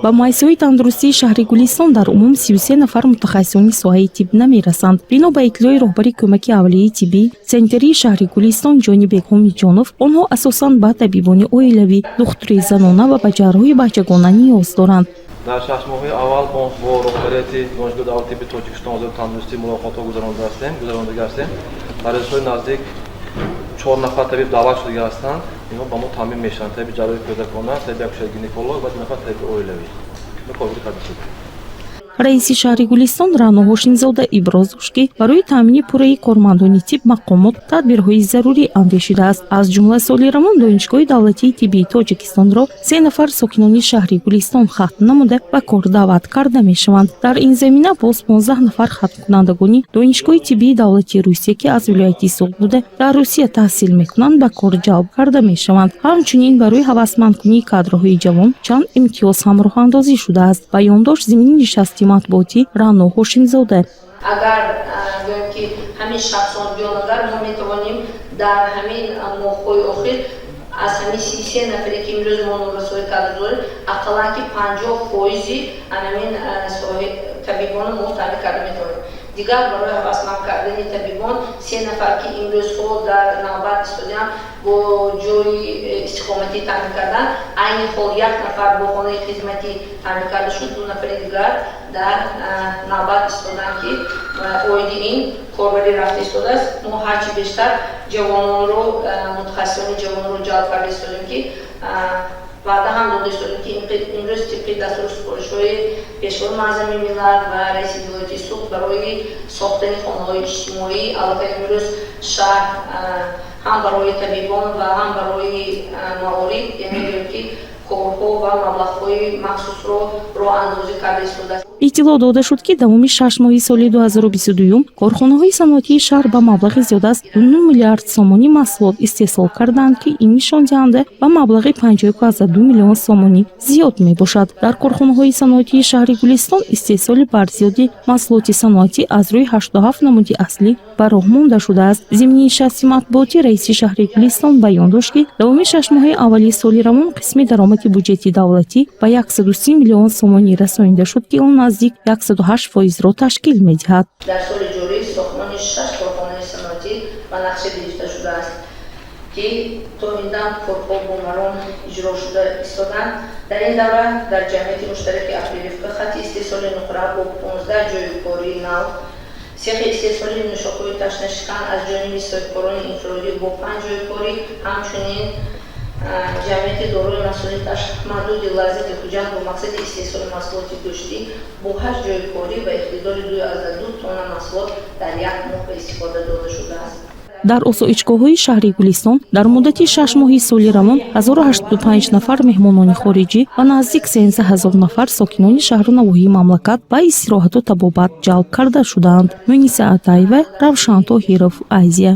Ба муассисаҳои тандурустии шаҳри Гулистон дар умум 33 нафар мутахассисони соҳаи тиб намерасанд. Бино ба иттилои роҳбари кӯмаки аввалияи тиббӣ санитарии шаҳри Гулистон Ҷонибек Ҳомиҷонов, онҳо асосан ба табибони оилавӣ, духтури занона ва ба ҷарроҳи бачагона ниёз доранд. Дар 6 моҳаи аввал мо бо роҳбарияти Донишгоҳи давлати тибби Тоҷикистон, Вазорати тандурустӣ мулоқотҳо гузарондагӣ ҳастем. Дар рӯзҳои наздик чор нафар табиб даъват шудагӣ ҳастанд. Инҳо ба мо таъмин мешаванд: табиби ҷарроҳи кӯдакона, табиби акушер гинеколог ва ду нафар табиби оилавӣ қобили карда шуд. Раиси шаҳри Гулистон Раъно Ҳошимзода иброз дошт, ки барои таъмини пурраи кормандони тиб мақомот тадбирҳои зарурӣ андешидааст. Аз ҷумла, соли равон Донишгоҳи давлатии тиббии Тоҷикистонро се нафар сокинони шаҳри Гулистон хатм намуда, ба кор даъват карда мешаванд. Дар ин замина боз 15 нафар хатмкунандагони Донишгоҳи тиббии давлатии Русия, ки аз вилояти Суғд буда, дар Русия таҳсил мекунанд, ба кор ҷалб карда мешаванд. Ҳамчунин барои ҳавасмандкунии кадрҳои ҷавон чанд имтиёз ҳам роҳандозӣ шудааст, баён дошт зимни нишасти матбуотӣ Раъно Ҳошимзода. Агар гӯем, ки ҳамин шахсон биён, агар мо метавонем дар ҳамин моҳҳои охир аз ҳамин 33 нафаре, ки имрӯз мо норасои кадр дорем, ақаллан ки 50 фоизи ҳамин табибоно мо таъмин карда метавонем. Дигар, барои ҳавасманд кардани табибон, се нафар, ки имрӯзҳо дар навбат истодаанд, бо ҷои истиқоматӣ таъмин кардан. Айни ҳол як нафар бо хонаи хизматӣ таъмин карда шуд, ду нафари дигар дар навбат истодаанд, ки оиди ин корбарӣ рафта истодааст. Мо ҳарчи бештар ҷавононро, мутахассисони ҷавонро ҷалб карда истодем, ки ваъда ҳам дода истодем, ки имрӯз тибқи дастуру супоришҳои Пешвои муаззами миллат ва раиси вилояти Суғд барои сохтани хонаҳои иҷтимоӣ аллакай имрӯз шаҳр ҳам барои табибон ва ҳам барои маориф, яъне гӯем, ки корҳо ва маблағҳои махсусро роҳандозӣ карда истодааст. Иттилоъ дода шуд, ки давоми 6 моҳи соли 2022 корхонаҳои саноатии шаҳр ба маблағи зиёда аз 2 миллиард сомонӣ маҳсулот истеҳсол карданд, ки ин нишондиҳанда ба маблағи 51,2 миллион сомонӣ зиёд мебошад. Дар корхонаҳои саноатии шаҳри Гулистон истеҳсоли барзиёди маҳсулоти саноатӣ аз рӯи 87 намуди аслӣ ба роҳ монда шудааст. Зимни нишасти матбуотӣ раиси шаҳри Гулистон баён дошт, ки давоми 6 моҳаи аввали соли равон қисми даромади буҷети давлатӣ ба 130 миллион сомонӣ расонида шуд, ки он наздик 108 фоизро ташкил медиҳад. Дар соли ҷорӣ сохтмони шаш корхонаи саноатӣ ба нақша гирифта шудааст, ки то ин дам корҳо бо маром иҷро шуда истоданд. Дар ин давра дар ҷамъияти муштараки Апрелевка хатти истеҳсоли нуқра бо 15 ҷойи кории нав, сехи истеҳсоли нӯшокиҳои ташнашикан аз ҷониби соҳибкорони инфиродӣ бо панҷ ҷойи корӣ, ҳамчунин ҷамъияти дорои масъулияташ маҳдуди Лаззати Хуҷанд бо мақсади истеҳсоли маҳсулоти гӯштӣ бо ҳашт ҷойи корӣ ва иқтидори 2,2 тонна маҳсулот дар як моҳ ба истифода дода шудааст. Дар осоишгоҳҳои шаҳри Гулистон дар муддати 6 моҳи соли равон 1085 нафар меҳмонони хориҷӣ ва наздик 13 ҳазор нафар сокинони шаҳру навоҳии мамлакат ба истироҳату табобат ҷалб карда шудаанд. Муниса Атаева, Равшан Тоҳиров, Азия.